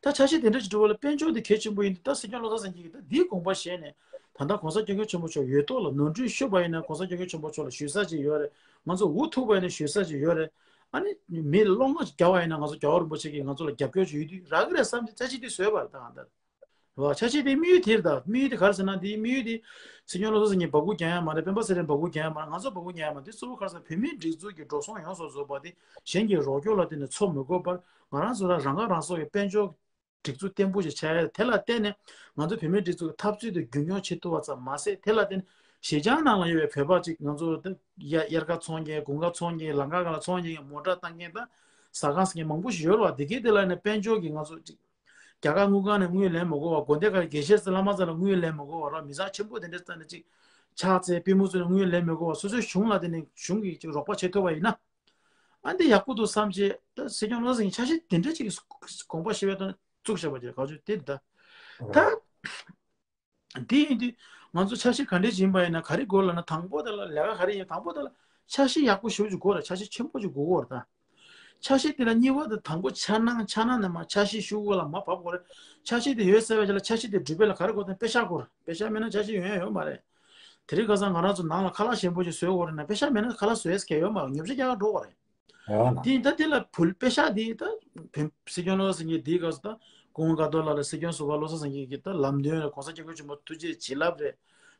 ད་འཆར་གཞི་འདི་འདྲ་ཞིག་འགྲོ་བ་ལ་དཔལ་འབྱོར་དེ་གལ་ཆེན་པོ་ཡིན་དུས་ད་སྲིད་སྐྱོང་བློ་བཟང་སེང་གེ་གིས་ད་འདིའི་དགོངས་པ་བཞེས་ནས་ད་ལྟ་༸གོང་ས་༸སྐྱབས་མགོན་ཆེན་པོ་མཆོག་ཡོད་ཐོག་ལ་ནོར་འཁྲུལ་ཤོར་བ་ཡིན་ན་༸གོང་ས་༸སྐྱབས་མགོན་ཆེན་པོ་མཆོག་ལ་ཞུ་ས་ཅིག་ཡོད་རེད། ང་ཚོ་འུ་ཐུག་པ་ཡིན་ན་ཞུ་ས་ཅིག་ཡོད་རེད། ཨ་ནི་མི་ལ་བློ་ངོ་རྒྱ་བ་ཡིན་ན་ང་ཚོ་རྒྱལ་བ་རིན་པོ་ཆེ་གིས་ང་ཚོ་ལ་རྒྱབ་སྐྱོར་ཅིག་ཡོད་དུས་རག་གི་རེད་བསམ་གྱི་འཆར་གཞི་དེ་བཟོས་པ་རེད། ད་གང་ལྟར་རེད་བ། འཆར་གཞི་དེའི་དམིགས་ཡུལ་དེ་རེད། ད་དམིགས་ཡུལ་དེ་ག་རེ་ཟེར་ན་དེའི་དམིགས་ཡུལ་དེ་སྲིད་སྐྱོང་བློ་བཟང་སེང་གེས་འབག་སྐུ་རྒྱག་ཡ་མ་རེད། སྤེན་པ་ཚེ་རིང་འབག་སྐུ་རྒྱག་ཡ་མ་རེད། ང་ཚོ་འབག་སྐུ་རྒྱག་ཡ་མ་རེད། དེ་གཙོ་བོ་ག་རེ་ཟེར་ན་བོད་མིའི་སྒྲིག་འཛུགས་ཀྱི་འགྲོ་སོང་ཡོངས་སུ་རྫོགས་པ་དེ་གཞན་གྱི་རོགས་སྐྱོར་ལ་བརྟེན་ནས་འཚོ་མི་དགོས་པར་ང་རང་ཚོ་རང་རང་སྒང་རང་སོ་ཡི་དཔལ་འབྱོར་སྒྲིག་འཛུགས་བརྟན་པོ་ཞིག་བྱས། དེ་ལ་བརྟེན་ནས་ང་ཚོ་བོད་མིའི་སྒྲིག་འཛུགས་ཀྱི་འཐབ་རྩོད་དེ་རྒྱུན་འཁྱོངས་བྱེད་ཐུབ་པ་ཙམ་མ་ཟད། དེ་ལ་བརྟེན་ནས་གཞིས་ཆགས་ནང་ལ་ཡོད་པའི་བོད་པ་ཅིག་ང་ཚོ་དེ་དབྱར་ཁ་ཚོང་མཁན། དགུན་ཁ་ཚོང་མཁན། ལམ་ཁ་སྒང་ལ་ཚོང་མཁན། མོ་ཊ་བཏང་མཁན་དང་ཟ་ཁང་ཟ་མཁན་མང་པོ་ཞིག་ཡོད་རེད་བ། དེ་གས་དེ་ལ་ནས་དཔལ་འབྱོར་གྱི་ང་ཚོ་ཅིག་རྒྱ་གར་དངུལ་ཁང་ནས་དངུལ་ལེན་མི་དགོས་པ། དགོན་སྡེ་ཁག་གི་དགེ་བཤེས་ཚོ་བླ་མ་ཚོ་ལ་དངུལ་ལེན་མི་དགོས་པ་ར། མི་ཚང་ཆེན་པོ་དེ་འདྲ་ཚོ་ནས་ཅིག་ཕྱག་འཚལ་པུས་མོ་ཚོ་ནས་དངུལ་ལེན་མི་དགོས་པ། སོ་སོའི་གཞུང་ལ་དེ་ནས་གཞུང་གིས་ཅིག་རོགས་པ་བྱེད་ཐུབ་པ་ཡིན་ན། ཨ་འདི་ཡག་པོ་འདུག་བསམ་བྱས། ད་སྲིད་སྐྱོང་བློ་བཟང་སེང་གེས་འཆར་གཞི་དེ་འདྲ་ཅིག་གི་དགོངས་པ་བཞེས་པའི་དོན་བཙུགས་བཞག་པ་ཅིག་ག་ཚོད་དེ་ད། ད་དེ་ཡིན་དུས་ང་ཚོ་འཆར་གཞི་ག་འདྲས་ཡིན་པ་ཡིན་ན་ག་རེ་དགོས་ལབ་ན། དང་པོ་དེ་ལ་ལས་ཀ་ག་རེ་ཡིན། དང་པོ་དེ་ལ་འཆར་གཞི་ཡག་པོ་ཞེ་པོ་ཅིག་དགོས་རེད། འཆར་གཞི་ཆེན་པོ་ཅིག་དགོས་ཀྱི་ཡོད་རེད་ད། འཆར་གཞི་དེ་ལ་གཉིས་པ་དེ་དང་པོ་འཆར་སྣང་། འཆར་སྣང་ནས་མར་འཆར་གཞི་ཤོག་གུ་ལ་མར་བབས་དགོས་རེད། འཆར་གཞི་དེ་ཡོད་ཚར་བའི་རྗེས་ལ་འཆར་གཞི་དེ་འགྲུབ་པ་ལ་ག་རེ་དགོས་དང་། པེ་ཤག་དགོས་རེད། པེ་ཤག་མེད་ན་འཆར་གཞི་ཡོང་ཡ་ཡོད་མ་རེད། དེ་རིང་ཁ་སང་ང་རང་ཚོ་ནང་ལ་ཁ་ལག་ཞིམ་པོ་ཞིག་བཟོ་དགོས་རེད་ན་པེ་ཤག་མེད་ན་ཁ་ལག་བཟོ་ཡས་གལ་ཡོད་མ་རེད། ཉོ་ཆ་རྒྱག་ག་འགྲོ་དགོས་རེད། ཡོད་ན། དེ་ད་དེ་ལ་བུ་པེ་ཤག་དེ་ད་བོད་སྲིད་སྐྱོང་བློ་བཟང་སེང་གེ་དེའི་སྐབས་སུ་ད་སྐུ་ངོ་ཀ་ཏོ་ལགས་ལ་སྲིད་སྐྱོང་ཟུར་པ་བློ་བཟང་སེང་གེ་གིས་ད་ལམ་སྟོན་རེད། ༸གོང་ས་༸སྐྱབས་མགོན་ཆེན་པོ་ཐུགས་རྗེ་བྱིན་རླབས་རེད།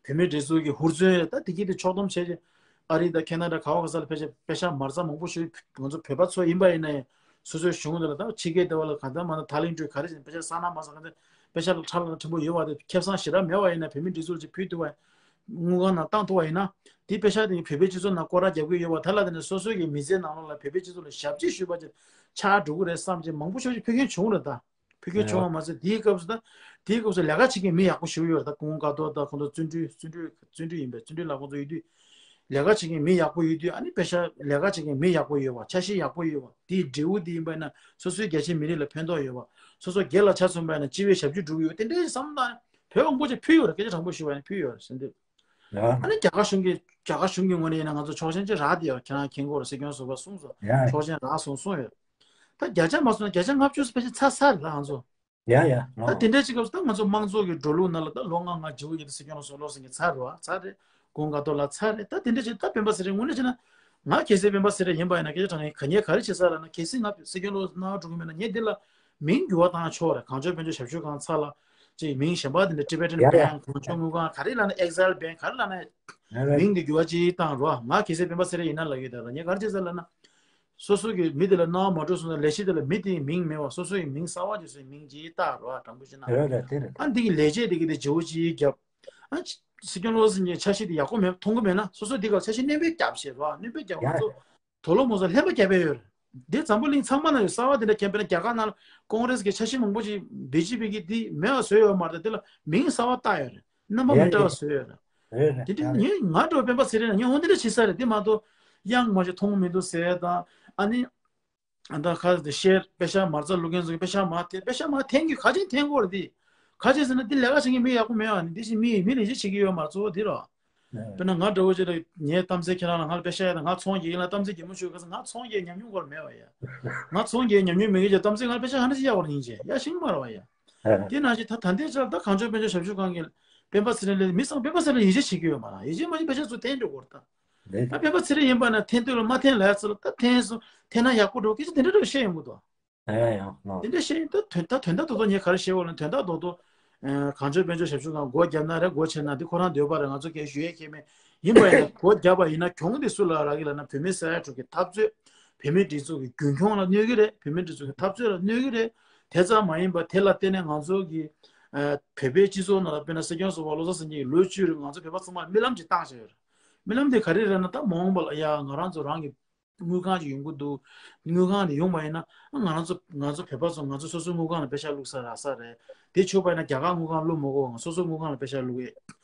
བོད་མིའི་སྒྲིག་འཛུགས་ཀྱི་ཧུར་བརྩོན་རེད། ད་དེ་གི་དེ་ཕྱོགས་བསྡོམས་བྱས་རྗེས་ཨ་རི་དང་ཁེ་ན་ཌ་ག་བ་ག་ས་ལ་ཕེབས་རྗེས་པེ་ཤག་མ་རྩ་མང་པོ་ཞིག་ང་ཚོ་བོད་པ་ཚོ་ཡིན་པ་ཡིན་ན་ཡང་སོ་སོའི་གཞུང་དེ་ལ་ད་ཕྱི་རྒྱལ་དེ་བ་ལ་ག་ད་མ་ད་ཐ་ལིང་ཊུ་ག་རེ་བྱས་པེ་ཤག་བསགས་ན་མ་བསགས་ག་ད་པེ་ཤག་ལ་ཁྲལ་ལ་ཕྲན་བུ་ཡོད་པ་དེ་ཁེ་བཟང་ཞེ་དྲག་མེད་པ་ཡིན་ན་བོད་མིའི་སྒྲིག་འཛུགས་ལ་ཅིག་ཕུལ་ཐུབ་པ་དངུལ་ཁང་ནང་བཏང་ཐུབ་པ་ཡིན་ན། དེ་པེ་ཤག་དེ་བོད་པའི་སྤྱི་ཚོགས་ནང་སྐོར་ར་རྒྱབ་ཀྱི་ཡོད་པ་དེ་ལ་བརྟེན་ནས་སོ་སོའི་གི་མི་ཚེའི་ནང་ལོགས་ལ་བོད་པའི་སྤྱི་ཚོགས་ལ་ཞབས་ཕྱི་ཞུས་པ་ཅིག་ཆགས་འགྲོ་གི་རེད་བསམ་བྱས་མང་པོ་ཞེ་པོ་ཅིག་ཕུལ་མཁན་བྱུང་རེད་ད། ཕུལ་མཁན་བྱུང་བ་མ་ཟད་དེའི་སྐབས་སུ་ད་དེའི་སྐབས་སུ་ལས་ཀ་བྱེད་མཁན་མི་ཡག་པོ་ཞེ་པོ་ཡོད་རེད་ད། སྐུ་ངོ་ཀ་ཏོ་ད་ཁོང་ཚོ་བརྩོན་འགྲུས་བརྩོན་འགྲུས་བརྩོན་འགྲུས་ཡིན་པས་བརྩོན་འགྲུས་ལགས་ཁོང་ཚོ་ཡོད་དུས་ལས་ཀ་བྱེད་མཁན་མི་ཡག་པོ་ཡོད་དུས། ཨ་ནི་པེ་ཤག་ལས་ཀ་བྱེད་མཁན་མི་ཡག་པོ་ཡོད་པ། འཆར་གཞི་ཡག་པོ་ཡོད་པ། དེའི་འབྲས་བུ་དེ་ཡིན་པ་ཡིན་ན་སོ་སོའི་རྒྱ་ཆེའི་མི་རིགས་ལ་ཕན་ཐོགས་ཡོད་པ། སོ་སོ་སྒེར་ལ་ཆ་མཚོན་པ་ཡིན་ན་སྤྱི་པའི་ཞབས་ཕྱི་སྒྲུབ་ཀྱི་ཡོད། དེ་འདྲའི་བསམ་བློ་བོད་མང་པོ་ཅིག་ཕུལ་ཡོད་རེད། སྐད་ཆ་དྲང་པོ་ཞུ་བ་ཡིན་ན་ཕུལ་ཡོད་རེད་ཟེར་འདུག་ཡ། ཨ་ནི་རྒྱ་གར་གཞུང་གི་རྒྱ་གར་གཞུང་གི་ངོས་ནས་ཡིན་ན་ང་ཚོ་ཆོག་མཆན་ཅིག་རག་བསྡད་ཡོད། ཁྱེད་རང་མཁྱེན་གྱི་རེད། སྲིད་སྐྱོང་ཟུར་པ་གསུངས་སོང་། ཡ་ཡ། ཆོག་མཆན་རག་སོང་གསུངས་ཡོད། ད་བརྒྱ་ཆ་མ་སོང་ན་བརྒྱ་ཆ་ལྔ་བཅུ་ཕལ་ཆེར་ཚར་ཚར་རེད་ད་ང་ཚོ། ཡ་ཡ། ད་ལོ། དེ་འདྲ་ཅིག་སྐབས་སུ་ད་ང་ཚོ་དམངས་གཙོ་གི་འགྲོ་ལུགས་ནང་ལ་ད་ལོ་ལྔ་ང་བརྗེ་པོ་ཡིན་ད། སྲིད་སྐྱོང་བློ་བཟང་སེང་གེ་ཚར་རེད་བ། ཚར་རེད། སྐུ་ངོ་ཀ་ཏོ་ལགས་ཚར་རེད། ད་དེ་འདྲ་ཅིག་ད་སྤེན་པ་ཚེ་རིང་དངོས་གནས་བྱས་ན་ང་གལ་སྲིད་སྤེན་པ་ཚེ་རིང་ཡིན་པ་ཡིན་ན་སྐད་ཆ་དྲང་ངས་ག་ངས་ག་རེ་བྱེད་ས་ལབ་ན། གལ་སྲིད་ང་སྲིད་སྐྱོང་བློ་གནང་བ་འགྲོ་གི་མེད་ན་ངས་འདི་ལ་མིང་འགྱུར་བ་བཏང་ཆོག་རེད། གངས་ལྗོངས་དཔལ་འབྱོར་ཞབས་ཞུ་ཁང་ཚར་ལ་ཅིག་མིང་གཞན་པ་དེ་འདྲ་Tibetan Bank། གངས་ལྗོངས་དངུལ་ཁང་ག་རེ་ལབ་ན། Exile Bank ག་རེ་ལབ་ན། མིང་འདི་འགྱུར་བ་ཅིག་བཏང་རོགས། ང་གལ་སྲིད་སྤེན་པ་ཚེ་རིང་ཡིན་ན་ལབ་ཡོད་ད་ར། ངས་ག་རེ་བྱེད་ས་ལབ་ན། སོ་སོ་གི་མི་དེ་ལ་གནང་བ་མ་འགྲོ་སོང་ན་ལས་གཞི་དེ་ལ་མི་དེའི་མིང་མེད་པ། སོ་སོ་ཡི་མིང་གསར་པ་ཅིག་བཟོས་མིང་ཅིག་བཏགས་རོགས། དྲང་པོ་བཤད་ན། རེད་རེད། དེ་རེད། ཨ་འདི་གི་ལས་བྱེད་དེ་གི་དེ་བརྗེ་པོ་ཅིག་བརྒྱབ། ཨ་སྲིད་སྐྱོང་བློ་བཟང་སེང་གེ་འཆར་གཞི་དེ་ཡག་པོ་མེད་མཐོང་གི་མེད་ན་སོ་སོ་འདི་ག་འཆར་གཞི་སྣོན་པ་བརྒྱབ་བྱས་རོགས། སྣོན་པ་བརྒྱབ། ང་ཚོ་དུག་ལོག་མོ་ཚོ་ལྷན་པ་བརྒྱབ་པ་ཡོད་རེད། འདི་འཛམ་བུ་གླིང་ཚང་མ་ན་ཡོད། གསར་པ་དེ་འདྲ་མཁན་པོ་ན་རྒྱ་གར་ནང་ལ་ཀོང་རེས་ཀྱི་འཆར་གཞི་མང་པོ་ཅིག་བི་ཇེ་པི་གི་དེ་མེད་པ་བཟོས་ཡོད་མ་རེད། དེ་ལ་མིང་གསར་པ་བཏགས་ཡོད་རེད། རྣམ་པ་མི་འདྲ་བ་བཟོས་ཡོད་རེད། རེད་རེད། དེ་འདྲ་ཡ་རེད། ངས་ང་འདྲ་བོ་སྤེན་པ་ཚེ་རིང་ལ་ངས་འོ་འདི་འདྲ་བྱེད་ས་རེད། དེ་མ་གཏོགས་གཡང་མ་ཞིག་མཐོང་མི་འདུག་ཟེར་དང་། ཨ་ནི་ཨ་ད་ཁ་དེ་ཤེར་པེ་ཤག་མ་རྩ་བླུག་མཁན་ཚོ་གི་པེ་ཤག་མ་འཐེན། པེ་ཤག་མ་འཐེན་གི་ག་ཅིག་འཐེན་དགོས་རེད། དེ་ག་ཅིག་ཟེར་ན་དེ་ལས་ཀ་བྱེད་མཁན་མི་ཡག་པོ་མེད་པ་ནི་དེ་བཞིན་མི་མི་ལས་བྱེད་བྱེད་ཀྱི་ཡོད་མ་རེད། གཙོ་བོ་དེ་རེད། དཔེར་ན་ང་འདྲ་བོ་ཅིག་ལ་ངའི་གཏམ་ཚེ་ཁྱེད་རང་ལ་ང་ལ་པེ་ཤག་ཡ་དང་ང་ཚོང་རྒྱག་ཡིན་ལ་གཏམ་ཚེ་རྒྱ་མོ་ཞུ་ག་ས་ང་ཚོང་རྒྱག་ཉམས་མྱོང་སྐོར་མེད་པ་ཡ། ང་ཚོང་རྒྱག་ཉམས་མྱོང་མེད་མཁན་གྱི་གཏམ་ཚེ་ང་ལ་པེ་ཤག་ཧ་ན་ཅིག་ཡག་པོ་ཡིན་ཅེ་ཡ་ཤིང་མ་ར་བ་ཡ། དེ་ནང་བཞིན་ད་ད་ལྟའི་ཆར་ད་གངས་ལྗོངས་དཔལ་འབྱོར་ཞབས་ཞུ་ཁང་གི་སྤེན་པ་ཚེ་རིང་ལས་མི་ཚང་སྤེན་པ་ཚེ་རིང་ཡིད་ཆེས་བྱེད་ཀྱི་ཡོད་མ་ར། ཡིད་ཆེས་མ་བྱེད་པེ་ཤག་ཚུར་འཐེན་འགྲོ་གི་རེད་ད། ད་སྤེན་པ་ཚེ་རིང་ཡིན་པ་ན་འཐེན་འདོད་ལ་མ་འཐེན་ལ་ཡ་ཚུར་ལ་ད་འཐེན་སོང་འཐེན་ན་ཡག་པོ་འགྲོ་སྐད་ཆ་དེ་འདྲ་འདྲ་བཤད་ཡོང་གི་འདུག་ཡ་ཡ་ཡ། དེ་འདྲ་བཤད་ཡིན་ད། དོན་ད་དོན་དག་རྡོག་རྡོག་ངས་ག་རེ་བཤད་འོ་ན་དོན་དག་རྡོག་རྡོག་ཨ་གངས་ལྗོངས་དཔལ་འབྱོར་ཞབས་ཞུ་ཁང་སྒོ་བརྒྱབ་ན་རེད། སྒོ་ཕྱེ་ན་འདི་ཁོ་རང་འདོད་པ་རེད། ང་ཚོ་སྐད་ཞུ་ཡས་ཁྱད་མེད། ཡིན་པ་ཡིན་ན་སྒོ་བརྒྱབ་པ་ཡིན་ན་གྱོང་འདི་སུ་ལ་རག་གི་ལབ་ན་བོད་མི་ས་ཡ་དྲུག་གི་འཐབ་རྩོད། བོད་མིའི་སྒྲིག་འཛུགས་ཀྱི་རྒྱུན་འཁྱོངས་ལ་གནོད་ཀྱི་རེད། བོད་མིའི་སྒྲིག་འཛུགས་ཀྱི་འཐབ་རྩོད་ལ་གནོད་ཀྱི་རེད། དེ་ཙམ་མ་ཡིན་པ་དེ་ལ་བརྟེན་ནས་ང་ཚོ་གི་ཨ་བོད་པའི་སྤྱི་ཚོགས་ནང་ལ་དཔེར་ན་སྲིད་སྐྱོང་ཟུར་པ་བློ་བཟང་སེང་གེ་ཡིས་ལོ་བཅུའི་རིང་ང་ཚོ་བོད་པ་ཚང་མར་རྨི་ལམ་ཅིག་བཏང་བཞག་ཡོད་རེད། རྨི་ལམ་དེ་ག་རེ་རེད་ན། ད་མ་འོངས་པ་ལ་ཡ་ང་རང་ཚོ་རང་གི་དངུལ་ཁང་ཅིག་ཡོང་གི་འདུག་དངུལ་ཁང་དེ་ཡོང་བ་ཡིན་ན། ང་རང་ཚོ་ང་ཚོ་བོད་པ་ཚོ་ང་ཚོ་སོ་སོའི་དངུལ་ཁང་ལ་པེ་ཤག་བླུགས་ས་རག་ས་རེད། དེ་ཆོག་པ་ཡིན་ན་རྒྱ་གར་དངུལ་ཁང་བླུགས་མ་དགོས། ང་སོ་སོའི་དངུལ་ཁང་ལ་པེ་ཤག་བླུགས་ཡས།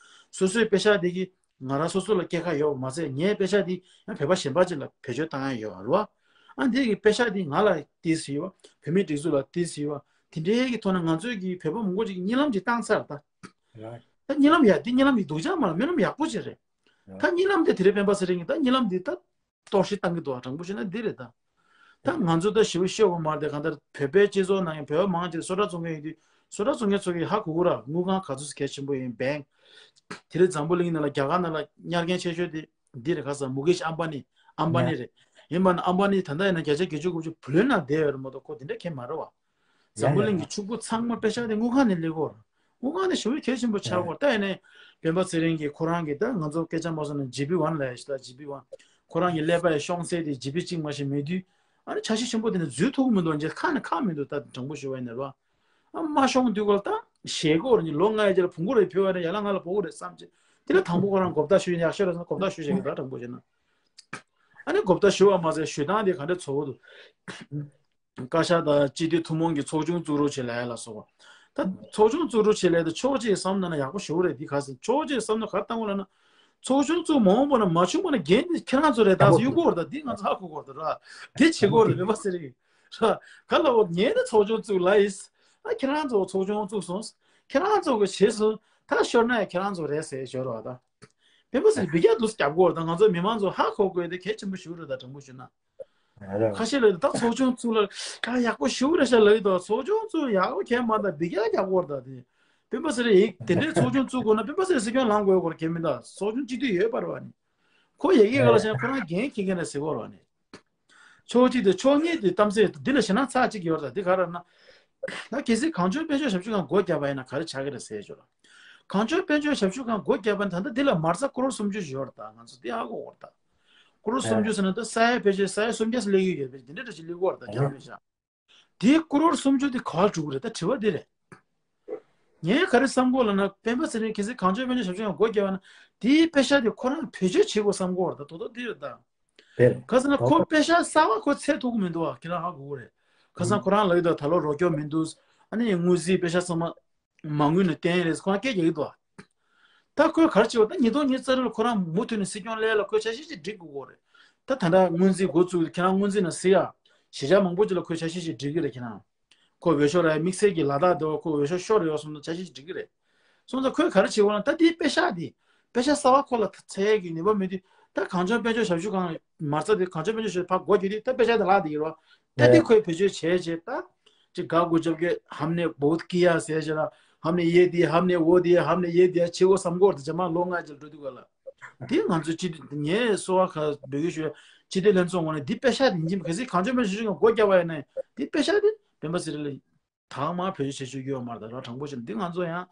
སོ་སོའི་པེ་ཤག་དེ་གིས་ང་རང་སོ་སོ་ལ་སྐྱེད་ཀ་ཡོད་མ་ཟད། ངའི་པེ་ཤག་དེ་ཡང་བོད་པ་གཞན་པ་ཅིག་ལ་བེད་སྤྱོད་བཏང་ཡ་ཡོད་རེད་བ། ཨ་འདི་གི་པེ་ཤག་དེ་ང་ལ་ཏོག་ཙམ་ཡོད་བ། བོད་མིའི་སྒྲིག་འཛུགས་ལ་ཏོག་ཙམ་ཡོད་བ། དེ་འདྲའི་གི་ཐོག་ནས་ང་ཚོའི་གི་བོད་པ་མང་པོ་ཅིག་གཉིད་ལམ་ཅིག་བཏང་ཚར་ད། ད་གཉིད་ལམ་ཡ་དེ་གཉིད་ལམ་ཡི་སྡུག་ཅག་མ་ལ་རྨི་ལམ་ཡག་པོ་ཅིག་རེད། ད་གཉིད་ལམ་དེ་དེ་རེད། སྤེན་པ་ཚེ་རིང་གིས་ད་གཉིད་ལམ་དེ་ད་གཏོར་བཤིག་བཏང་གི་འདུག་དྲང་པོ་བཤད་ན་འདི་རེད་ད། ད་ང་ཚོ་ད་ཞེ་པོ་ཤེས་དགོས་མ་རེད་དེ། གང་ལྟར་བོད་པའི་སྤྱི་ཚོགས་ནང་ཡང་བོད་པ་མང་ཆེ་བསོད་གྲྭ་བཙོང་མཁན་ཡིན་དུས། བསོད་གྲྭ་བཙོང་མཁན་ཚོ་གིས་ཧ་གོ་གི་ར། དངུལ་ཁང་ག་ཚོད་གལ་ཆེན་པོ་ཡིན། བེང་། དེ་རིང་འཛམ་བུ་གླིང་ནང་ལ་རྒྱ་གར་ནང་ལ་གཉེར་མཁན་ཆེ་ཤོས་དེ་འདི་རེད། ག་ས་མུ་གེཤ་ཨམ་བྷ་ནི། ཨམ་བྷ་ནི་རེད། ཡིན་པ་ན་ཨམ་བྷ་ནི་ད་ལྟ་ཡིན་ན་བརྒྱ་ཆ་བརྒྱད་ཅུ་དགུ་བཅུ་བུ་ལོན་ནང་བསྡད་ཡོད་རེད་མ་གཏོགས་ཁོ་དེ་འདྲ་མཁན་མ་རེད་བ། འཛམ་བུ་གླིང་གི་ཕྱུག་པོ་ཚང་མ་པེ་ཤག་དེ་དངུལ་ཁང་ནས་སླེབས་ཀྱི་ཡོད་རེད། དངུལ་ཁང་དེ་ཞེ་པོ་གལ་ཆེན་པོ་ཆགས་ཀྱི་ཡོད་རེད། ད་ཡིན་ནའི་སྤེན་པ་ཚེ་རིང་གིས་ཁོ་རང་གིས་ད་ང་ཚོ་སྐད་ཆ་མ་གསུངས་ན་ཇི་པི་ཝན་ལབ་ཡ་ཞིག་ད་ཇི་པི་ཝན། ཁོ་རང་གི་ཀླད་པ་ཡི་ཤོང་ཚད་དེ་ཇི་པི་གཅིག་མ་ཞིག་མེད་དུས། ཨ་ནི་འཆར་གཞི་ཆེན་པོ་དེ་ནས་འཛུལ་ཐུབ་ཀྱི་མི་འདུག་ཁ་ནས་ཁ་མི་འདུག་ད་དྲང་པོ་ཞུ་བ་ཡིན་ན་རེད་བ། ཨ་མ་ཤོང་དུས་སྐབས་ལ་ད་ཞེད་ཀྱི་ཡོད་རེད། ལོ་ལྔའི་རྗེས་ལ་བོང་གུ་རེ་ཕུལ་བ་རེད། ཡར་ལ་ང་ལ་ཕོག་གི་རེད་བསམ་བྱས། དེ་ལ་དང་པོ་ཁོ་རང་གོ་བརྡ་ཞུ་ཡག་ཤོས་རེད་ཟེར་ན་གོ་བརྡ་ཞུ་བྱས་ཀྱི་ད་དྲང་པོ་བྱས་ན། ཨ་ནི་གོ་བརྡ་ཞུ་བ་མ་ཟད་ཞུ་སྟངས་དེ་ག་འདྲ་ཚོར་གྱི་འདུག་བཀའ་ཤག་དང་སྤྱི་འཐུས་ཐུན་མོང་གི་ཚོགས་ཆུང་བཙུགས་རོགས་བྱེད་ལབ་ཡ་ལ་སོགས་པ། ད་ཚོགས་ཆུང་བཙུགས་རོགས་བྱེད་ལབ་ཡ་དེ་ཕྱོགས་གཅིག་བསམ་ན་ན་ཡག་པོ་ཞེ་པོ་རེད། འདི་ག་ཟེར་ཕྱོགས་གཅིག་བསམ་ན་ག་རེ་བཏང་དགོས་ལབ་ན། ཚོགས་ཆུང་བཙུགས་མ་འོངས་པ་ན་མ་བྱུང་པ་ན་འགན་འདི་ཁྱེད་རང་ཚོ་རེད་ད་ཟེར་གཡུག་གི་ཡོད་རེད་ད། འདི་ང་ཚོ་ཧ་གོ་གི་ཡོད་རེད་ར། འདི་བྱེད་ཀྱི་ཡོད་རེད། སྤེན་པ་ཚེ་རིང་ར། ག་ལ་འོ་ངས་ནི་ཚོགས་ཆུང་བཙུགས་ལབ་ཡིན། ཨ་ཁྱེད་རང་ཚོ་ཚོགས་ཆུང་བཙུགས་སོང་། ཁྱེད་རང་ཚོ་གི་བྱས་སོང་། ད་ཤོར་ན་ཡང་ཁྱེད་རང་ཚོ་རེད་ཟེར་ཞོར་བ་ད། སྤེན་པ་ཚེ་རིང་འདི་སྐད་དུ་རྒྱབ་ཀྱི་ཡོད་རེད་ད། ང་ཚོ་མི་མང་ཚོ་ཧ་གོ་དགོས་དེ་གལ་ཆེན་པོ་ཞིག་རེད་ད། དྲང་པོ་ཞུ་ན། ཁ་ཤས་ལ་ད་ཚོགས་ཆུང་བཙུགས་ལ་ད་ཡག་པོ་ཞེ་པོ་རེད་ཤག་ལབ་ཡོད་དོ། ཚོགས་ཆུང་བཙུགས་ཡག་པོ་གང་ཡང་མ་རེད་ད། འདི་སྐད་རྒྱབ་ཀྱི་ཡོད་རེད་ད། དེ་སྤེན་པ་ཚེ་རིང་ཡིག་དེ་འདྲའི་ཚོགས་ཆུང་བཙུགས་དགོས་ན་སྤེན་པ་ཚེ་རིང་སྲིད་སྐྱོང་ལངས་དགོས་ཡོད་སྐོར་གང་མིན་ད། ཚོགས་ཆུང་སྤྱི་འཐུས་ཡོད་པ་རེད་བ་ནི། ཁོ་ཡ་གི་ག་ལ་བྱས་ན་ཁོ་རང་འགན་འཁྱེར་མཁན་རེད་ཟེར་གྱི་ཡོད་རེད་བ་ནི། ཕྱོགས་གཅིག་དེ་ཕྱོགས་གཉིས་དེ་གཏམ་ཚེ་འདི་ལ་ཞེད་སྣང་ཚ་གཅིག་ཡོད་རེད་ད། འདི་ག་རེ་ན། ད་གལ་སྲིད་གངས་ལྗོངས་དཔལ་འབྱོར་ཞབས་ཞུ་ཁང་སྒོ་བརྒྱབ་པ་ཡིན་ན་ག་རེ་ཆགས་ཀྱི་རེད་ཟེར་ཞོར། གངས་ལྗོངས་དཔལ་འབྱོར་ཞབས་ཞུ་ཁང་སྒོ་བརྒྱབ་པ་ཡིན་ན་ད་ལྟ་འདི་ལ་མ་རྩ་ཀོ་རོར་སུམ་ཅུ་ཡོད་རེད་ད། ང་ཚོ་འདི་ཧ་གོ་དགོས་རེད་ད། ཀོ་རོར་སུམ་ཅུ་ཟེར་ན་ད་ས་ཡ་ཕལ་ཆེར་ས་ཡ་སུམ་བརྒྱ་ཙམ་སླེབས་ཀྱི་ཡོད་པས། འདི་འདྲ་འདྲ་ཞིག་སླེབས་ཀྱི་ཡོད་རེད་ད། རྒྱ་མི་ཤ། དེའི་ཀོ་རོར་སུམ་ཅུ་དེ་ག་པར་འགྲོ་གི་རེད། ད་དྲི་བ་འདི་རེད། ངས་ག་རེ་བསམ་གྱི་ཡོད་ལབ་ན། སྤེན་པ་ཚེ་རིང་གལ་སྲིད་གངས་ལྗོངས་དཔལ་འབྱོར་ཞབས་ཞུ་ཁང་སྒོ་བརྒྱབ་པ་ན་དེའི་པེ་ཤག་དེ་ཁོ་རང་བེད་སྤྱོད་བྱེད་དགོས་བསམ་གྱི་ཡོད་རེད་ད། དོ་དོ་འདི་རེད་ད། དེ་རེད། ག་ཟེར་ན་ཁོ་པེ་ཤག་གསར་པ་ཁོ་ཚད་ཐུབ་ཀྱི་མི་འདུག་བ། ཁྱེད་རང་ཧ་གོ་གི་རེད། ཁ་སང་ཁོ་རང་ལབ་ཡོད་ད། ད་ལོ་རོགས་སྐྱོར་མི་འདུག་ཨ་ནི་དངུལ་རྩིས་པེ་ཤག་ཚང་མ་མ་དངུལ་ནས་བཏོན་རེད། ཁོ་རང་སྐད་རྒྱག་གི་འདུག་བ། ད་ཁོས་ག་རེ་བྱེད་པ། ད་ཉིས་སྟོང་ཉི་ཤུ་རྩ་དྲུག་ལ་ཁོ་རང་མུ་མཐུད་ནས་སྲིད་སྐྱོང་སླེབས་ལ་ཁོས་འཆར་གཞི་ཅིག་སྒྲིག་དགོས་ཀྱི་རེད། ད་ད་ལྟ་སྔོན་རྩིས་འགོ་བཙུགས། ཁྱེད་རང་སྔོན་རྩིས་ནང་གཟིགས་ཡ། གཞིས་ཆགས་མང་པོ་ཅིག་ལ་ཁོས་འཆར་གཞི་ཅིག་སྒྲིག་གི་རེད། ཁྱེད་རང་ཁོ་འོས་ཤོར་ར། དམིགས་བསལ་གྱི་ལ་དྭགས་དེ་བ་ཁོ་འོས་ཤོར་ཤོར་ཡོད་སོང་ཙང་འཆར་གཞི་ཅིག་སྒྲིག་གི་རེད། སོང་ཙང་ཁོས་ག་རེ་བྱེད་དགོས་ན། ད་དེའི་པེ་ཤག་དེ་པེ་ཤག་གསར་པ་ཁོ་ལ་འཚོལ་ཡ་གི་ནུས་པ་མེད་དུས། ད་གངས་ལྗོངས་དཔལ་འབྱོར་ཞབས་ཞུ་ཁང་མ་རྩ་དེ། གངས་ལྗོངས་དཔལ་འབྱོར་ཞབས་ཞུ་ཕར་སྒོ་བརྒྱབ་དུས་ད་པེ་ཤག་དེ་ལྷག་བསྡད་ཀྱི་རེད་བ། ད་དེ་ཁོས་བེད་སྤྱོད་བྱས་བྱས་ད། ཅིག་ག་གོ་ཅབ་ཀེ་ཧམ་ནེ་བོད་ཀི་ཡ་ཟེར་ཞིག་ལ། ཧམ་ནེ་ཡེ་དེ་ཧམ་ནེ་བོ་དེ་ཧམ་ནེ་ཡེ་དེ་བྱེད་དགོས་བསམ་གྱི་ཡོད་རེད་ད། རྗེས་མ་ལོ་ལྔ་རྗེས་ལ་འགྲོ་དུས་ག་ལ། དེ་ང་ཚོ་སྤྱི་འཐུས་ངས་གསོལ་བ་ཁ་འབོད་སྐུལ་ཞུ་ཡ། སྤྱི་འཐུས་ལྷན་ཚོགས་ངོས་ནས་འདི་པེ་ཤག་དེ་ཡིན་གཅིག་མིན། གལ་སྲིད་གངས་ལྗོངས་དཔལ་འབྱོར་ཞབས་ཞུ་ཁང་སྒོ་བརྒྱབ་པ་ཡིན་ན་འདི་པེ་ཤག་དེ་སྤེན་པ་ཚེ་རིང་ལ་དང་མ་བེད་སྤྱོད་བྱེད་ཆོག་གི་ཡོད་མ་རེད་ད། ར། དྲང་པོ་བཤད་ན་འདི་ང་ཚོ་ཡང་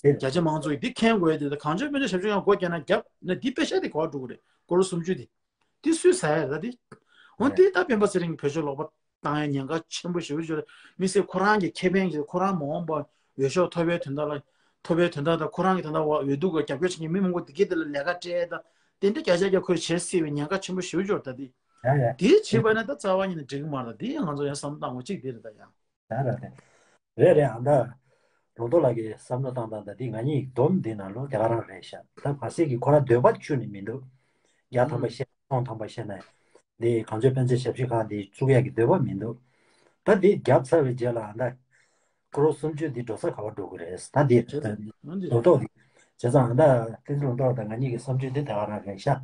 རྒྱ་ཆེ་མང་ཚོགས་ཀྱིས་འདི་མཁྱེན་དགོས་ཡ་དེ། ད་གངས་ལྗོངས་དཔལ་འབྱོར་ཞབས་ཞུ་ཁང་སྒོ་བརྒྱབ་ན་བརྒྱབ་ན་འདི་པེ་ཤག་དེ་ག་པར་འགྲོ་གི་རེད། ཀོ་རོར་སུམ་ཅུ་དེ། དེ་སུས་ཟ་ཡ་རེད་ད་དེ། འོ་དེ་ད་སྤེན་པ་ཚེ་རིང་གིས་བེད་སྤྱོད་ལོག་པ་བཏང་ཡ་ཉེན་ཁ་ཆེན་པོ་ཞེ་པོ་ཅིག་རེད། དམིགས་བསལ་ཁོ་རང་གི་ཁེ་ཕན་གྱི། ཁོ་རང་མ་འོངས་པ་འོས་ཤོག་ཐོབ་པའི་དོན་དག་ལ། ཐོབ་པའི་དོན་དག་དང་། ཁོ་རང་གི་དོན་དག་འོས་བསྡུ་གི་རྒྱབ་སྐྱོར་བྱེད་མཁན་མི་མང་པོ་དེ་གའི་དེ་ལ་ལས་ཀ་སྤྲད་ད། དེ་འདྲ་བརྒྱ་ཆ་བརྒྱ་ཁོས་བྱེད་སྲིད་པའི་ཉེན་ཁ་ཆེན་པོ་ཞེ་པོ་ཅིག་རེད་ད་དེ། ཡ་ཡ། དེ་བྱེད་པ་ན་ད་རྩ་བ་ཉིད་ནས་འགྲིག་གི་མ་རེད་ད་དེ། ང་ཚོ་ཡང་བསམ་བློ་བཏང་དགོས་གཅིག་དེ་རེད་ད་ཡ། ད་ར་རེད། རེད་རེད། ཨ་ད་ལུང་རྟོགས་ལགས་ཀྱིས་བསམ་བློ་བཏང་སྟངས་ད་འདི་ང་གཉིས་ཀྱི་སྡོམ་འདི་ནང་ལོགས་དེ་ག་རང་རེད་ཤག་ད་མ་ཟད་ཀྱི་ཁོ་རང་འདོད་པ་ཁྱོན་ནས་མི་འདུག་རྒྱ་ཐམ་པ་བཤད་ཚོང་ཐམ་པ་བཤད་ན་འདི་གངས་ལྗོངས་དཔལ་འཛེགས་ཞབས་ཞུ་ཁང་འདི་བཙུགས་ཡག་གི་འདོད་པ་མི་འདུག་ད་འདི་བརྒྱབ་ཚར་བའི་རྗེས་ལ་ཨ་ད་ཀོ་རོར་སུམ་ཅུ་འདི་འགྲོ་ས་ག་པར་འགྲོ་གི་རེད། ད་འདི་ལུང་རྟོགས་འདི་བྱས་ཙང་ཨ་ད་བསྟན་འཛིན་ལུང་རྟོགས་དང་ང་གཉིས་ཀྱི་བསམ་ཚུལ་འདི་དེ་ག་རང་རེད་ཤག